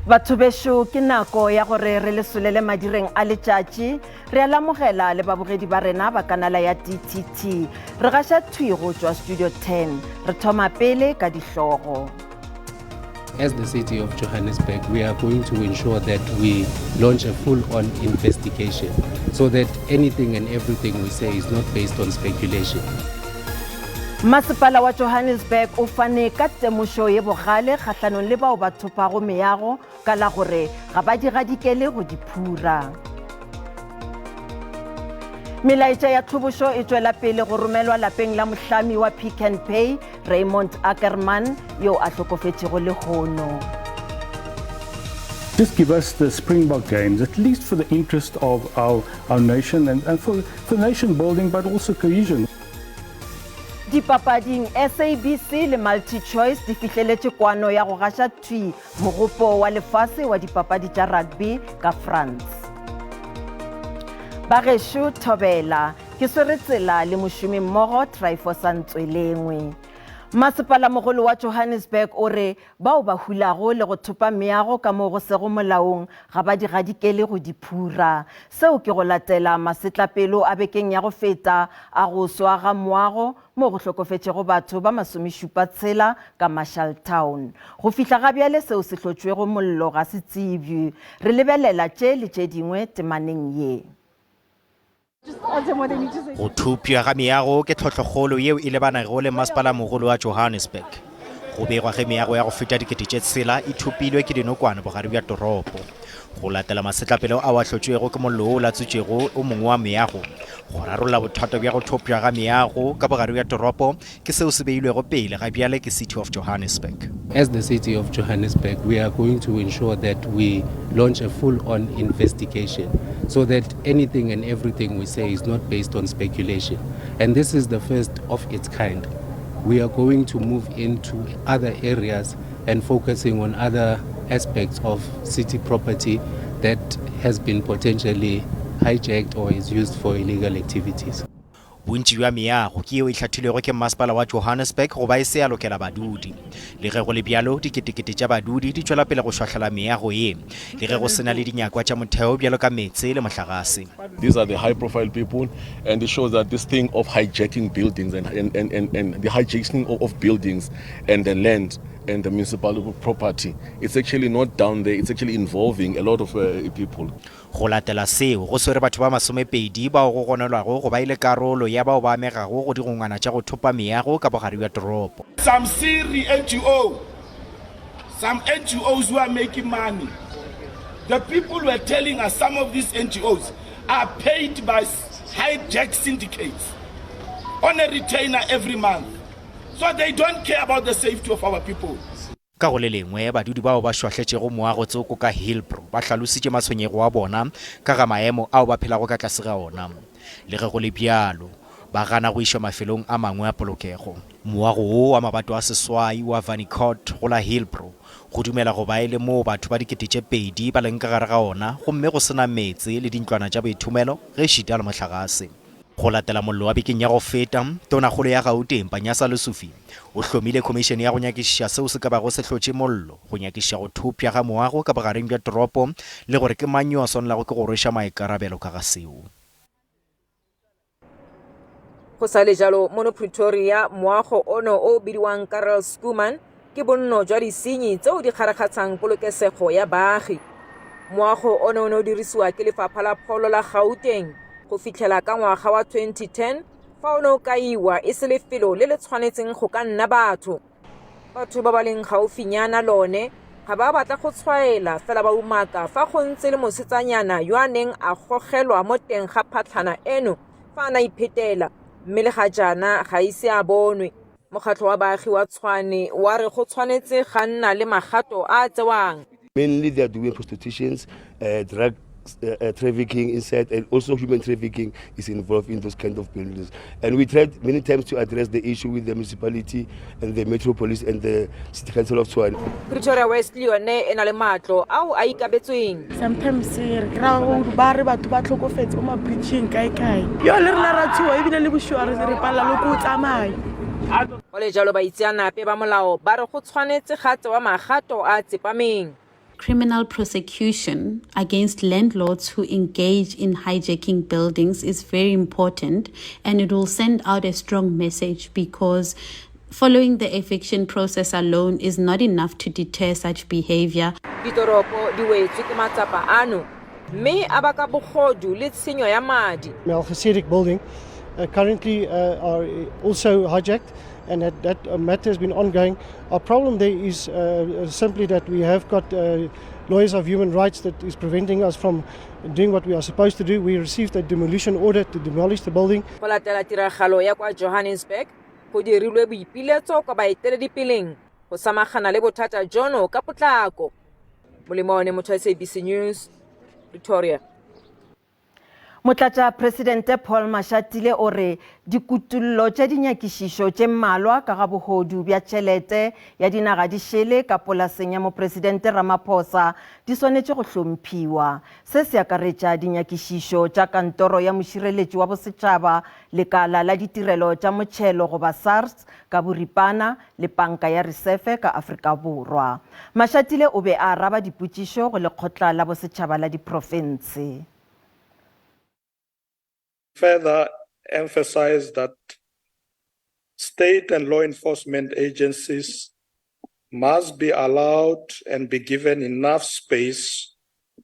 Batho bešo, ke nako ya gore re le solele madireng a letšatši. Re a lamogela le babogedi ba rena ba kanala ya DTT. Re gaša thwi go tšwa Studio 10. Re thoma pele ka dihlogo. As the city of Johannesburg, we are going to ensure that we launch a full-on investigation so that anything and everything we say is not based on speculation. Masepala wa Johannesburg o fane ka temošo ye bogale kgahlanong le bao ba thopago meago ka la gore ga ba di gadikele go di phura. Melaetša ya tlhobošo e tšwela pele go romelwa lapeng la mohlami wa Pick n Pay Raymond Ackerman yo a hlokofetšego lehono. Just give us the Springbok Games, at least for the interest of our, our nation and, and for, for nation building, but also cohesion. Dipapading, SABC le MultiChoice di fihleletše kwano ya go gaša thwi mogopo wa lefase wa dipapadi tša rugby ka France. Bagešo Thobela, ke swere tsela le mošomimmogo Tryphosa Ntswelengwe. Masepalamogolo wa Johannesburg o re Bao ba hulago le go thopa meago ka mo go sego molaong ga ba di gadikele go di phura. Seo ke go latela masetlapelo a bekeng ya go feta a go swa ga moago mo go hlokofetšego batho ba masomešupa tshela ka Marshalltown. Go fihla ga bjale seo se hlotšwego mollo ga se tsebjwe. Re lebelela tše le tše dingwe temaneng ye. Go thopša ga meago ke tlhohlokgolo yeo e lebanego le Masepala-mogolo wa Johannesburg. Go begwa ge meago ya go feta 6000 e thopilwe ke dinokwane bogare bja toropo. Go latela masetlapelo ao a hlotšwego ke mollo wo o latswitšego o mongwe wa meago, go rarolla bothata bja go thopša ga meago ka bogare bja toropo ke seo se beilwego pele ga bjale ke City of Johannesburg. As the City of Johannesburg, we are going to ensure that we launch a full-on investigation so that anything and everything we say is not based on speculation. And this is the first of its kind. We are going to move into other areas and focusing on other aspects of city property that has been potentially hijacked or is used for illegal activities. Bontši bja meago ke yeo e hlathilwego ke Mmasepala wa Johannesburg go ba e se ya lokela badudi. Le ge go le bjalo, diketekete tša badudi di tšwela pele go šwahlela meago ye le ge go se na le dinyakwa tša motheo bjalo ka meetse le mohlagase. These are the high profile people and it shows that this thing of hijacking buildings and, and, and, and, and the hijacking of, of buildings and the land and the municipal property, it's actually not down there, it's actually involving a lot of uh, people. Go latela seo, go swere batho ba masomepedi bao go gononelwago go ba e le karolo ya bao ba amegago go digongwana tša go thopa meago ka bogare bja toropo. Some Siri NGO, some NGOs who are making money. The people were telling us some of these NGOs are paid by hijack syndicates on a retainer every month. So they don't care about the safety of our people. Ka go le lengwe, badudi bao ba šwahletšego moago tsoko ka Hillbrow ba hlalositše matshwenyego a bona ka ga maemo ao ba phelago ka tlase ga ona. Le ge go le bjalo, ba gana go išwa mafelong a mangwe a polokego. Moago wo wa mabato a seswai wa Vannie Court go la Hillbrow go dumela go ba e le moo batho ba 2000 ba leng ka gare ga ona gomme go se na meetse le dintlwana tša boithomelo ge ešita le mohlagase. Go latela mollo wa bekeng ya go feta, Tonakgolo ya Gauteng, Panyaza Lesufi, o hlomile khomišene ya go nyakišiša seo se ka bago se hlotše mollo, go nyakišiša go thopša ga moago ka bogareng bja toropo le gore ke mang yo a swanelago ke go rweša maikarabelo ka ga seo. Go sa le jalo, mono Pretoria, moago ono o o bidiwang Karel Schoeman Ke bonno jwa disenyi tseo di kgarakgatshang polokesego ya baagi. Moago ono o ne o dirisiwa ke Lefapha la Pholo la Gauteng go fitlhela ka ngwaga wa 2010 fa o ne o kaiwa e se lefelo le le tshwanetseng go ka nna batho. Batho ba ba leng gaufinyana lone ga ba batla go tshwaela fela ba umaka fa go ntse le mosetsanyana yo a neng a gogelwa mo teng ga phatlhana eno fa a ne a iphetela mme le ga jaana ga ise a bonwe. Mokgatlho wa baagi wa Tshwane wa re go tshwanetse ga nna le magato a a tsewang. Mainly they are doing prostitutions, uh, drug uh, uh, trafficking inside and also human trafficking is involved in those kind of buildings. And we tried many times to address the issue with the municipality and the metro police and the city council of Tshwane. Pretoria West le yone e na le matlo ao a ikabetsweng. Sometimes re kry-a gore ba re batho ba tlhokofetse ko ma-bridgeng kae kae. Yo le rena ra tshoga ebile le bošego re re palela le ko tsamaya. Go le jalo baitseanape ba molao ba re go tshwanetse ga tsewa magato a a tsepameng. Criminal prosecution against landlords who engage in hijacking buildings is very important and it will send out a strong message because following the eviction process alone is not enough to deter such behavior. Ditoropo di wetswe ke matsapa ano mme a baka bogodu le tshenyo ya madi. Melchizedek building uh, currently uh, are also hijacked and that, that uh, matter has been ongoing. Our problem there is uh, simply that we have got uh, lawyers of human rights that is preventing us from doing what we are supposed to do. We received a demolition order to demolish the building. Go latela tiragalo ya kwa Johannesburg, go dirilwe boipiletso kwa baeteledipeleng go samagana le bothata jono ka potlako. Molemo one motho SABC News, Pretoria. Motlatšapresidente Paul Mashatile o re dikutullo tša dinyakišišo tše mmalwa ka ga bohodu bja tšhelete ya dinaga di šele ka polaseng ya Mopresidente Ramaphosa di swanetše go hlomphiwa. Se se akaretša dinyakišišo tša Kantoro ya Mošireletši wa Bosetšhaba, Lekala la Ditirelo tša Motšhelo goba SARS ka boripana, le Panka ya Risefe ka Afrika Borwa. Mashatile o be a araba dipotšišo go Lekgotla la Bosetšhaba la Diprofense. Further emphasized that state and law enforcement agencies must be allowed and be given enough space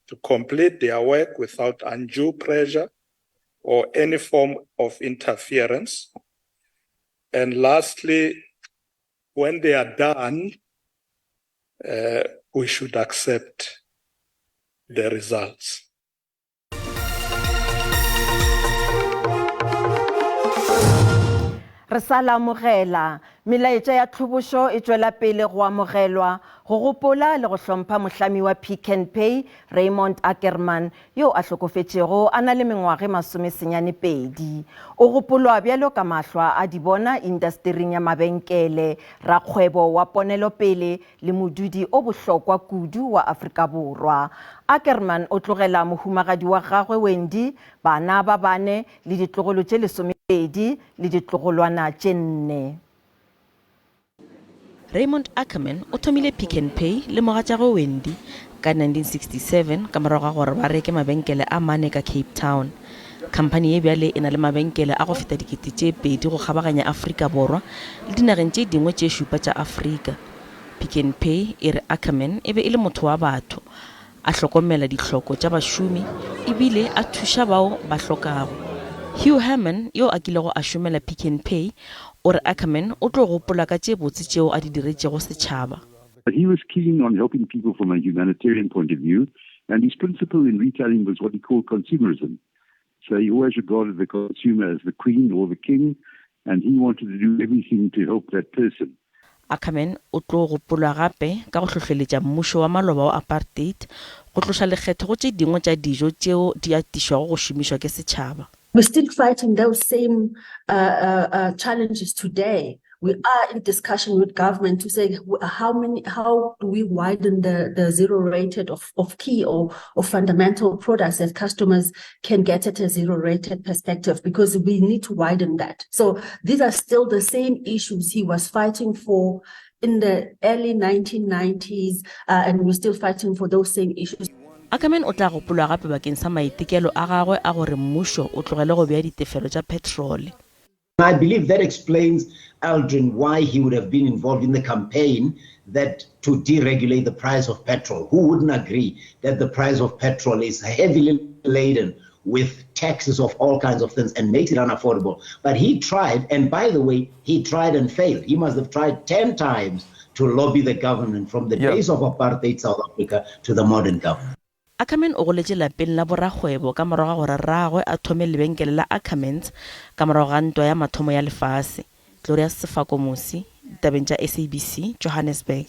to complete their work without undue pressure or any form of interference. And lastly, when they are done, uh, we should accept the results. Re sa la amogela. Melaetša ya tlhobošo e tšwela pele go amogelwa, go gopola le go hlompha mohlami wa Pick n Pay, Raymond Ackerman, yo a hlokofetšego a na le mengwaga e masomesenyane-pedi. O gopolwa bjalo ka mahlwa a di bona indastering ya mabenkele, rakgwebo wa ponelopele le modudi o bohlokwa kudu wa Afrika Borwa. Ackermann o tlogela mohumagadi wa gagwe Wendy, bana ba bane le ditlogolo tše lesomepedi le ditlogolwana tše nne. Raymond Ackerman o thomile Pick n Pay le mogatšagwe Wendy ka 1967 ka morago ga gore ba reke mabenkele a mane ka Cape Town. Khamphani ye bjale e na le mabenkele a go feta 2000 go kgabaganya Afrika Borwa le dinageng tše dingwe tše šupa tša Afrika. Pick n Pay e re Ackerman e be e le motho wa batho, a hlokomela dihloko tša bašomi e bile a thuša bao ba hlokago. Hugh Herman, yo a kilego a šomela Pick n Pay, o re Ackerman o tlo gopola ka tše botse tšeo a di diretšego setšhaba. He was keen on helping people from a humanitarian point of view, and his principle in retailing was what he called consumerism. So he always regarded the consumer as the queen or the king, and he wanted to do everything to help that person. Ackerman o tlo gopolwa gape ka go hlohleletša mmušo wa maloba wa apartheid go tloša lekgetho go tše dingwe tša dijo tšeo di atišwago go šomišwa ke setšhaba. We're still fighting those same challenges today. We are in discussion with government to say how many, how do we widen the, the zero rated of, of key or, or fundamental products that customers can get at a zero rated perspective, because we need to widen that. So these are still the same issues he was fighting for in the early 1990s, uh, and we're still fighting for those same issues. Ackerman o tla gopolwa gape bakeng sa maitekelo a gagwe a gore mmušo o tlogele go bea ditefelo tša petrole. I believe that explains, Aldrin, why he would have been involved in the campaign that to deregulate the price of petrol. Who wouldn't agree that the price of petrol is heavily laden with taxes of all kinds of things and makes it unaffordable? But he tried, and by the way, he tried and failed. He must have tried 10 times to lobby the government from the yeah. days of apartheid South Africa to the modern government. Ackerman o goletše lapeng la borakgwebo ka morago ga gore rragwe a thome lebenkele la Ackermans ka morago ga Ntwa ya Mathomo ya Lefase. Glorious Sefako Musi, Ditabeng tša SABC, Johannesburg.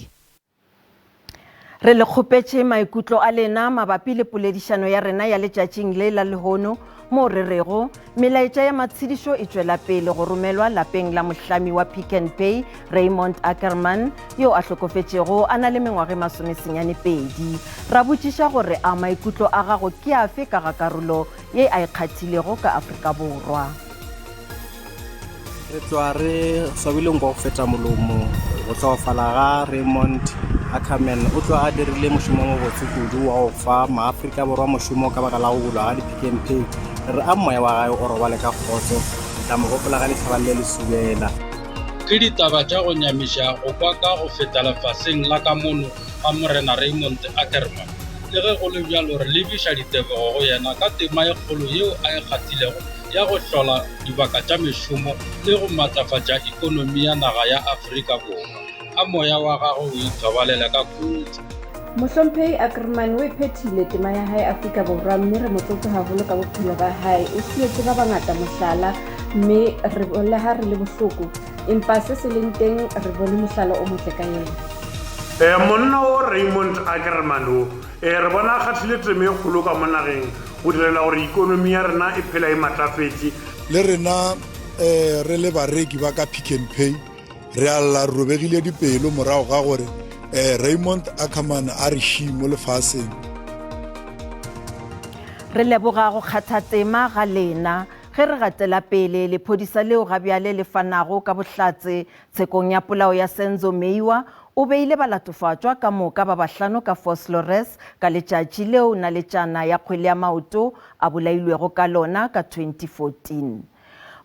Re le kgopetše maikutlo a lena mabapi le poledišano ya rena ya letšatšing le la lehono moo re rego melaetša ya matshedišo e tšwela pele go romelwa lapeng la mohlami wa Pick n Pay Raymond Ackerman yo a hlokofetšego a na le mengwaga e masomesenyane-pedi. Ra botšiša gore a maikutlo a gago ke afe ka ga karolo ye a e kgathilego ka Afrika Borwa. Re tloga re swabile nko go feta molomo go hlokofala ga Raymond Ackerman o tloga a dirile mošomo o mobotse kudu wa go fa maAfrika Borwa mošomo ka baka la go bulwa ga di-Pick n Pay. Re re a moya wa gae o robale ka kgotso, re tla mo gopola ge lehlaba le le subela. Ke ditaba tša go nyamiša go kwa ka go feta lefaseng la ka mono ga Morena Raymond Ackerman. Le ge go le bjalo re lebiša ditebogo go yena ka tema e kgolo yeo a e kgathilego ya go hlola dibaka tša mešomo le go matlafatša ikonomi ya naga ya Afrika Borwa. A moya wa gagwe o ithobalele ka khutšo. Mohlomphei Ackermann o e phethile tema ya hae Afrika Borwa mme re motlotlo haholo ka bophelo ba hae. O sietse ba bangata mohlala mme re le ha re le bohloko empa se se leng teng re bone mohlala o motle ka yena. Eh, monna o Raymond Ackermann o, eh, re bona a kgathile teme e kgolo ka mo nageng go direla gore ikonomi ya rena e phela e matlafetše. Le rena eh, re le bareki ba ka Pick n Pay re a lla re robegile dipelo morago ga gore um Raymond Ackerman a re šii mo lefaseng. Re leboga go kgatha tema ga lena ge re gatela pele. Lephodisa leo ga bjale le fanago ka bohlatse tshekong ya polao ya Senzo Meyiwa o beile balatofatšwa ka moka ba bahlano ka Vosloorus ka letšatši leo naletšana ya kgwele ya maoto a bolailwego ka lona ka 2014.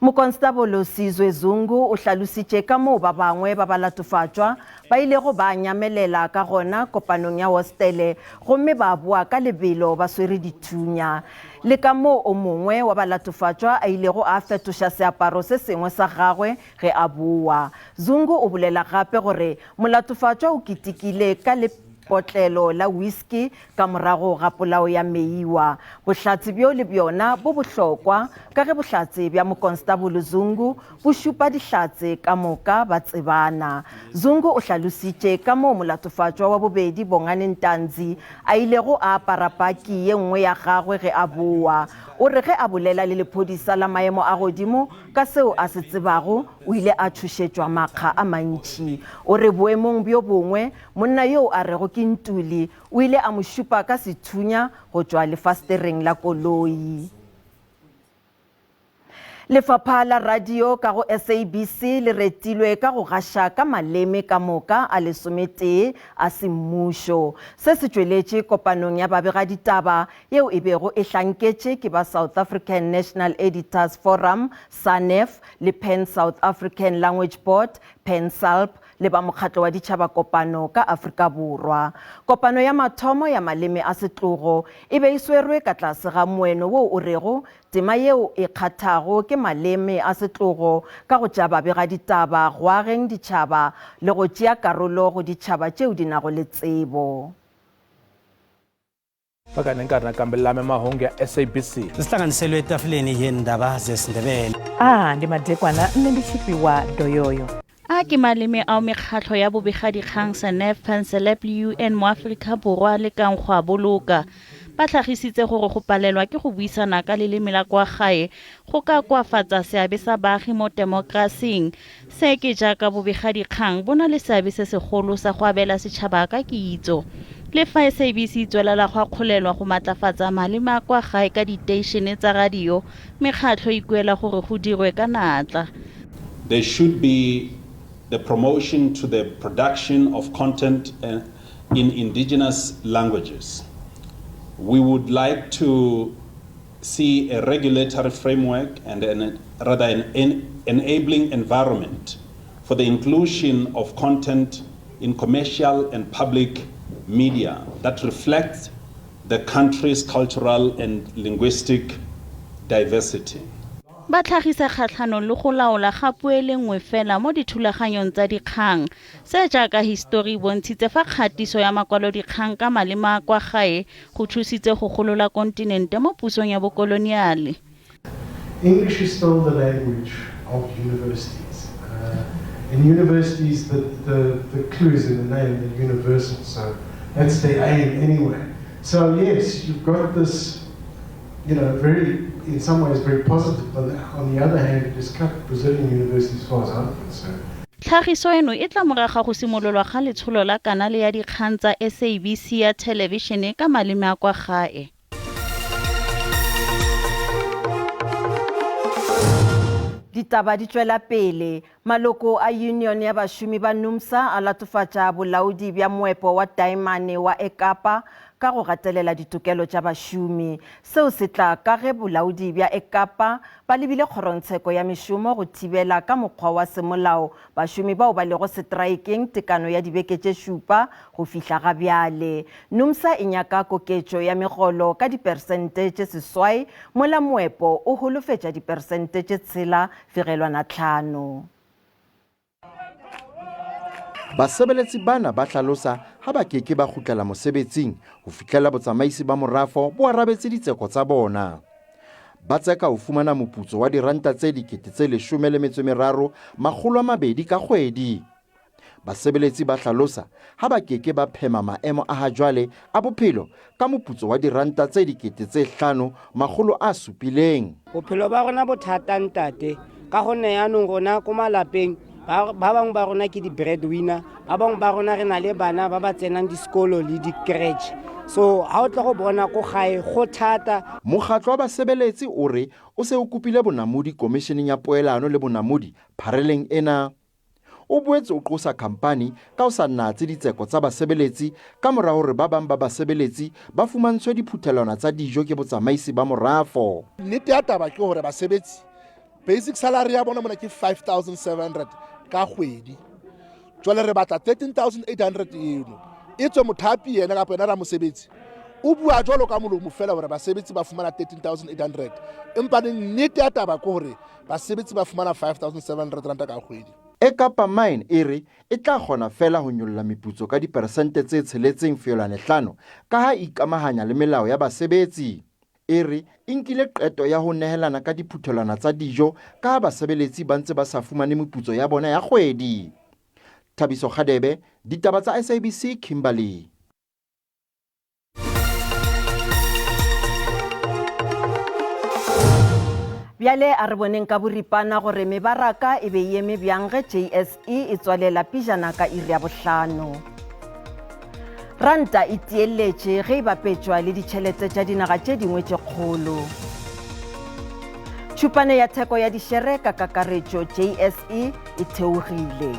Mokonstabolo Sizwe Zungu o hlalositše ka moo ba bangwe ba balatofatšwa ba ilego ba nyamelela ka gona kopanong ya hostele gomme ba boa ka lebelo ba swere dithunya, le ka moo o mongwe wa balatofatšwa a ilego a fetoša seaparo se sengwe sa gagwe ge a boa. Zungu o bolela gape gore molatofatšwa o ketekile ka lepotlelo la whisky Ka morago ga polao ya Meyiwa, bohlatse bjo le bjona bo bohlokwa ka ge bohlatse bja Mokonstabolo Zungu bo šupa dihlatse ka moka ba tsebana. Zungu o hlalositše ka moo molatofatšwa wa bobedi Bongani Ntanzi a ilego a apara paki ye nngwe ya gagwe ge a boa. O re ge a bolela le lephodisa la maemo a godimo ka seo a se tsebago, o ile a tšhošetšwa makga a mantši. O re boemong bjo bongwe Monna yoo a rego ke Ntuli o ile a mo šupa ka sethunya go tšwa lefastereng la koloi. Lefapha la radio ka go SABC le retilwe ka go gaša ka maleme ka moka a lesometee a semmušo. Se se tšweletše kopanong ya babegaditaba yeo e bego e hlanketše ke ba South African National Editors Forum, SANEF, le Pan South African Language Board, PanSALB, le ba Mokgatlo wa Ditšhaba Kopano ka Afrika Borwa. Kopano ya mathomo ya maleme a setlogo e be e swerwe ka tlase ga moeno wo o rego Tema yeo e kgathago ke maleme a setlogo ka go tša babegaditaba go ageng ditšhaba le go tšea karolo go ditšhaba tšeo di nago le tsebo. Fakani nkarhi nakambe lame mahungu ya SABC. Sihlanganiselwe etafuleni yeendaba zesiNdebele. A ndi madekwana nṋe ndi tshifhiwa doyoyo. A ke maleme ao mekgatlo ya bobegadikgang SANEF, PanSALB le UN mo Aforika Borwa lekang go a boloka. Ba tlhagisitse gore go palelwa ke go buisana ka leleme la kwa gae go ka koafatsa seabe sa baagi mo temokrasing. Se ke jaaka bobegadikgang bo na le seabe se segolo sa go abela setšhaba ka kitso. Le fa SABC e tswelela go akgolelwa go matlafatsa maleme a kwa gae ka diteišene tsa radio, mekgatlho e ikuela gore go dirwe ka natla. There should be the promotion to the production of content in indigenous languages. We would like to see a regulatory framework and an, rather an, an enabling environment for the inclusion of content in commercial and public media that reflects the country's cultural and linguistic diversity. Ba tlhagisa kgatlhanong le go laola ga puo e le nngwe fela mo dithulaganyong tsa dikgang. Se jaaka hisitori e bontshitse fa kgatiso ya makwalodikgang ka maleme a kwa gae go thusitse go golola kontinente mo pusong ya bokoloniale. English is still the language of universities. And universities, the, the, the clue is in the name, they're universal, so that's their aim anyway. So yes, you've got this, you know, very, in some ways very positive, but on the other hand, it has cut Brazilian universities as far as I'm concerned. Tlhagiso eno e tla morago ga go simololwa ga letsholo la kanale ya dikgang tsa SABC ya thelebišene ka maleme a kwa gae. Ditaba di tšwela pele. Maloko a Union ya bašomi ba NUMSA a latofatša bolaodi bja moepo wa taemane wa Ekapa ka go gatelela ditokelo tša bašomi. Seo se tla ka ge bolaodi bja Ekapa ba lebile kgorongtsheko ya mešomo go thibela ka mokgwa wa semolao bašomi bao ba lego setraekeng tekano ya dibeke tše šupa go fihla ga bjale. NUMSA e nyaka koketšo ya megolo ka dipersente tše seswai mola moepo o holofetša dipersente tše 6,5. Basebeletsi bana ba hlalosa ha ba ke ke ba kgutlela mosebetsing ho fihlela botsamaisi ba morafo bo arabetse ditseko tsa bona. Ba tseka ho fumana moputso wa diranta tse 13 200 ka kgwedi. Basebeletsi ba hlalosa ha ba ke ke ba phema maemo a hajwale a bophelo ka moputso wa diranta tse 5700. Bophelo ba rona bo thata ntate, ka gonne yaanong rona ko malapeng ba bangwe ba rona ke di-bread winner, ba bangwe ba rona re na le bana ba ba tsenang disekolo le di-crèche, so ha o tla go bona ko gae go thata. Mokgatlo wa basebeletsi o re o se o kopile bonamodi Komisheneng ya Poelano le Bonamodi phareleng ena. O boetse o qosa khampani ka ho sa natse ditseko tsa basebeletsi ka mora hore ba bang ba basebeletsi ba fumantshwe diphuthelwana tsa dijo ke botsamaisi ba morafo. Nnete ya taba ke hore basebetsi basic salary ya bona mona ke 5700 ka kgwedi. Jwale re batla 13800 eno e tswe mothapi yena kapa yena ramosebetsi o bua jwalo ka molomo fela hore basebetsi ba fumana 13800 empa nnete ya taba ke hore Basebetsi ba fumana 5700 ranta ka kgwedi. Ekapa Mine e re e tla kgona feela ho nyolla meputso ka diperesente tse 6.5 ka ha e ikamahanya le melao ya basebetsi. E re e nkile qeto ya ho nehelana ka diphuthelwana tsa dijo ka ha basebeletsi ba ntse ba sa fumane meputso ya bona ya kgwedi. Thabiso Kgadebe, Ditaba tsa SABC, Kimberley. Bjale a re boneng ka boripana gore mebaraka e be e eme bjang ge JSE e tswalela pejana ka iri ya bohlano. Ranta e tielletše ge e bapetšwa le ditšhelete tša dinaga tše dingwe tše kgolo. Tšhupane ya theko ya dišere ka kakaretšo JSE e theogile.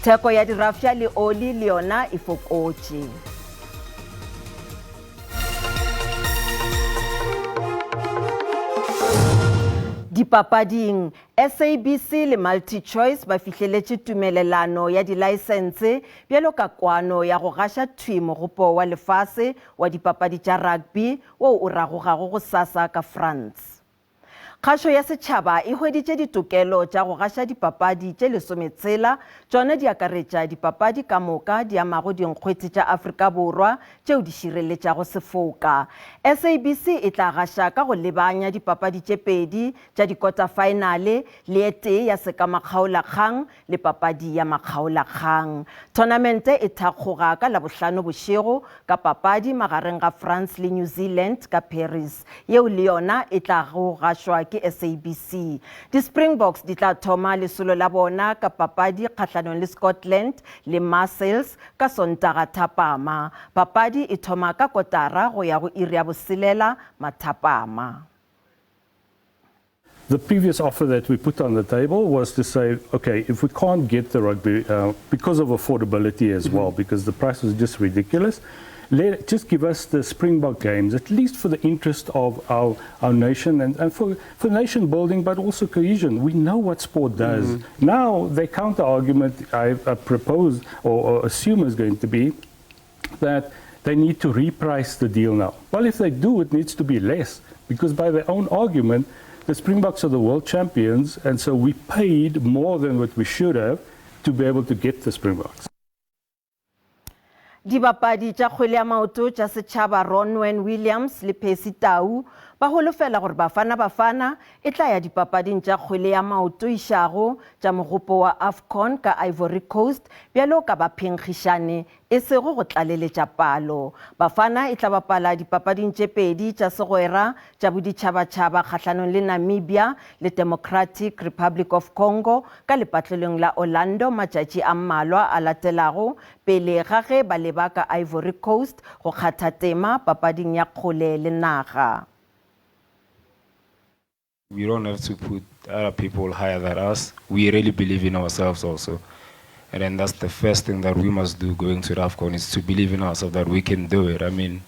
Theko ya dirafša le oli le yona e fokotše. Dipapading, SABC le MultiChoice ba fihleletše tumelelano ya dilaesense bjalo ka kwano ya go gaša thwi mogopo wa lefase wa dipapadi tša rugby wo o ragogago gosasa ka France. Kgašo ya setšhaba e hweditše ditokelo tša go gaša dipapadi tše lesometshela, tšona di akaretša dipapadi ka moka di amago dinkgwete tša Afrika Borwa tšeo di šireletšago sefoka. SABC e tla gaša ka go lebanya dipapadi tše pedi tša dikotafaenale le e tee ya sekamakgaolakgang le papadi ya makgaolakgang. Thonamente e thakgoga ka Labohlano bošego ka papadi magareng ga France le New Zealand ka Paris, yeo le yona e tlago gašwa ke SABC. Di-Springboks di tla thoma lesolo la bona ka papadi kgahlanong le Scotland le Marseilles ka Sontaga thapama. Papadi e thoma ka kotara go ya go iri ya boselela mathapama. The previous offer that we put on the table was to say, okay, if we can't get the rugby uh, because of affordability as mm -hmm. well, because the price was just ridiculous, let, just give us the Springbok games, at least for the interest of our, our nation and, and for, for nation building, but also cohesion. We know what sport does. Mm -hmm. Now, the counter argument I, I propose or, or assume is going to be that they need to reprice the deal now. Well, if they do, it needs to be less, because by their own argument, the Springboks are the world champions, and so we paid more than what we should have to be able to get the Springboks. Dibapadi tša kgwele ya maoto tša setšhaba Ronwen Williams le Percy Tau ba holofela gore Bafana Bafana e tla ya dipapading tša kgwele ya maoto išago tša mogopo wa AFCON ka Ivory Coast bjalo ka baphenkgišane e sego go tlaleletša palo. Bafana e tla bapala dipapading tše pedi tša segwera tša boditšhabatšhaba kgahlanong le Namibia le Democratic Republic of Congo ka lepatlelong la Orlando matšatši a mmalwa a latelago pele ga ge ba leba ka Ivory Coast go kgatha tema papading ya kgole le naga. We don't have to put other people higher than us. We really believe in ourselves also. And then that's the first thing that we must do going to the AFCON is to believe in ourselves that we can do it. I mean,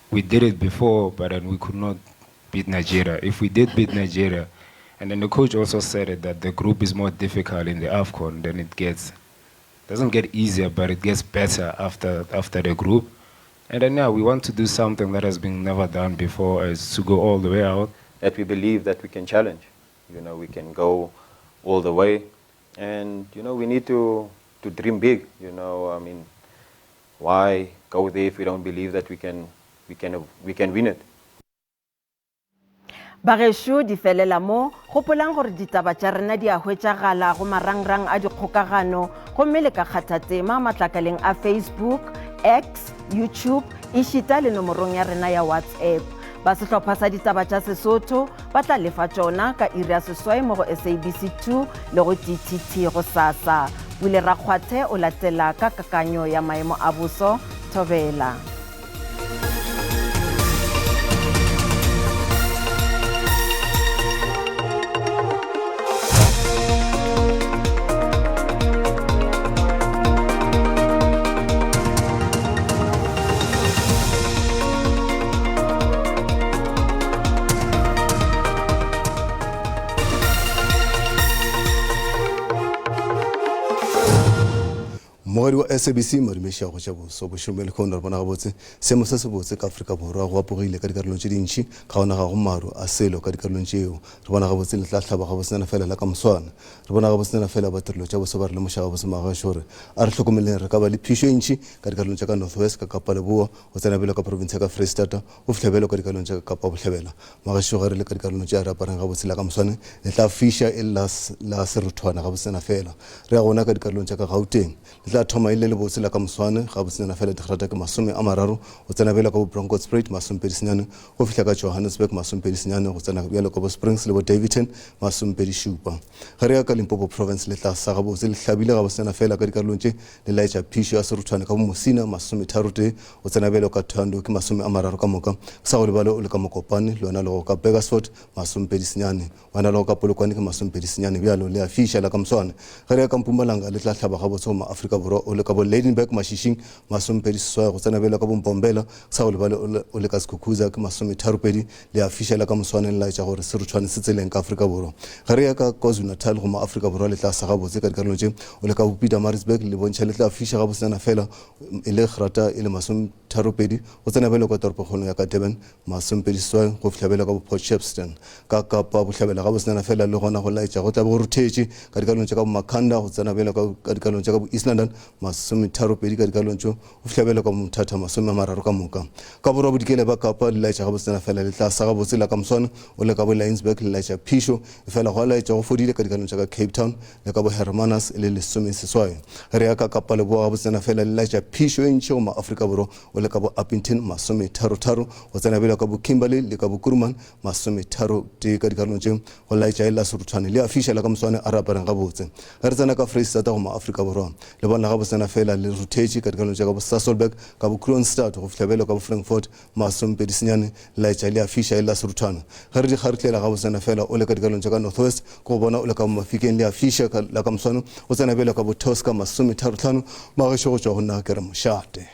we did it before, but then we could not beat Nigeria. If we did beat Nigeria, and then the coach also said it that the group is more difficult in the AFCON than it gets. Doesn't get easier, but it gets better after after the group. And then now we want to do something that has been never done before, is to go all the way out. That we believe that we can challenge. You know, we can go all the way. And, you know, we need to, to dream big. You know, I mean, why go there if we don't believe that we can, we can, we can win it? Bagešo di felela mo, gopolang gore ditaba tša rena di a hwetšagala go marangrang a dikgokagano gomme le ka kgatha tema matlakaleng a Facebook, X, YouTube ešita le nomorong ya rena ya WhatsApp. Ba sehlopha sa ditaba tša Sesotho ba tla lefa tšona ka iri ya seswai mo go SABC 2 le go DTT gosasa. Pule Rakgwathe o latela ka kakanyo ya maemo a boso. Thobela. Mmogedi wa SABC Madume Šago tša boso bošome lehono re bona gabotse seemo se sebotse ka Afrika Borwa go apogile ka dikarolong tše dintši ka gona ga go maru a selo ka dikarolong tšeo re bona gabotse le tla hlaba gabotsenyana fela la ka moswana re bona gabotsenyana fela ba tirelo tša boso ba re lemoša gabotse magašo gore a re hlokomeleng re ka ba le phišo e ntši ka dikarolong tša ka North West ka Kapa Leboa go tsena bjalo ka province ya ka Freistata go fihla bjalo ka dikarolong tša ka Kapa Bohlabela magašo ge re le ka dikarolong tše a re apareng gabotse la ka moswane le tla fiša e le la, la seruthwana gabotsenyana fela re ya gona ka dikarolong tša ka Gauteng Le tla thoma e le lebotse la ka moswane, gabotsenyana fela digrata ke 30, go tsena bjalo ka bo Bronkhorstspruit, 29, go fihla ka Johannesburg, 29, go tsena bjalo ka bo Springs le bo Daveyton, 27. Ge re ya ka Limpopo Province, le tla sa gabotse le hlabile gabotsenyana fela ka dikarolong tše, le laetša phišo ya seruthwane ka bo Musina, 31, go tsena bjalo ka Thohoyandou ke 30 ka moka, sa go lebale o le ka Mokopane, le yona le go ka Burgersfort, 29. Wena le go ka Polokwane ke masomepedi senyane bjalo, le a fiša la ka moswane. Ge re ya ka Mpumalanga le tla hlaba gabotse go maAfrika Borwa o le ka bo Lydenburg Mashishing masomepedi seswai go tsena bjalo ka bo Mbombela sa go lebale o le ka Skukuza ke masometharopedi le a fiša la ka moswane le laetša gore seruthwane se tseleng ka Afrika Borwa. Ge re ya ka KwaZulu-Natal go maAfrika Borwa le tla sa gabotse ka dikarolo tše o le ka bo Pietermaritzburg le bontšha le tla fiša gabotsena fela e le grata e le masometharopedi go tsena bjalo ka toropokgolo ya ka Durban Masomepedi seswai go fihla bjale ka bo Port Shepstone ka Kapa Bohlabela ga bosenana fela le gona go laetša go tla be go ruthetše ka dikarolong tša ka bo Makhanda go tsena bjale ka dikarolong tša ka bo East London masometharopedi ka dikarolong tšo go fihla bjale ka bo Mthatha 30 ka moka. Ka borwa bodikela bja Kapa le laetša ga bosenana fela le tla sa gabotse la ka moswane o le ka bo Laingsburg le laetša phišo efela gwa laetša go fodile ka dikarolong tša ka Cape Town le ka bo Hermanus e le lesomeseswai. Ge re ya ka Kapa Leboa ga bosenana fela le laetša phišo e ntši go maAfrika Borwa o le ka bo Upington, masometharotharo, go tsena bjalo ka bo Kimberley le ka bo Kuruman, masometharotee ka dikarolong tše, go laetša e la seruthwane le a fiša la ka moswane a re apareng gabotse. Ge re tsena ka Freistata go maAfrika Borwa, le bona gabotsena fela le ruthetše ka dikarolong tša ka bo Sasolburg, ka bo Kroonstad go fihla bjalo ka bo Frankfort, masomepedi senyane, le laetša le a fiša e la seruthwana. Ge re di kgarihlela gabotsena fela o le ka dikarolong tša ka North West, ke go bona o le ka bo Mafikeng le a fiša ka la ka moswane go tsena bjalo ka bo Tosca, masometharotlhano, magešo go tšwa go nna ke re mošate.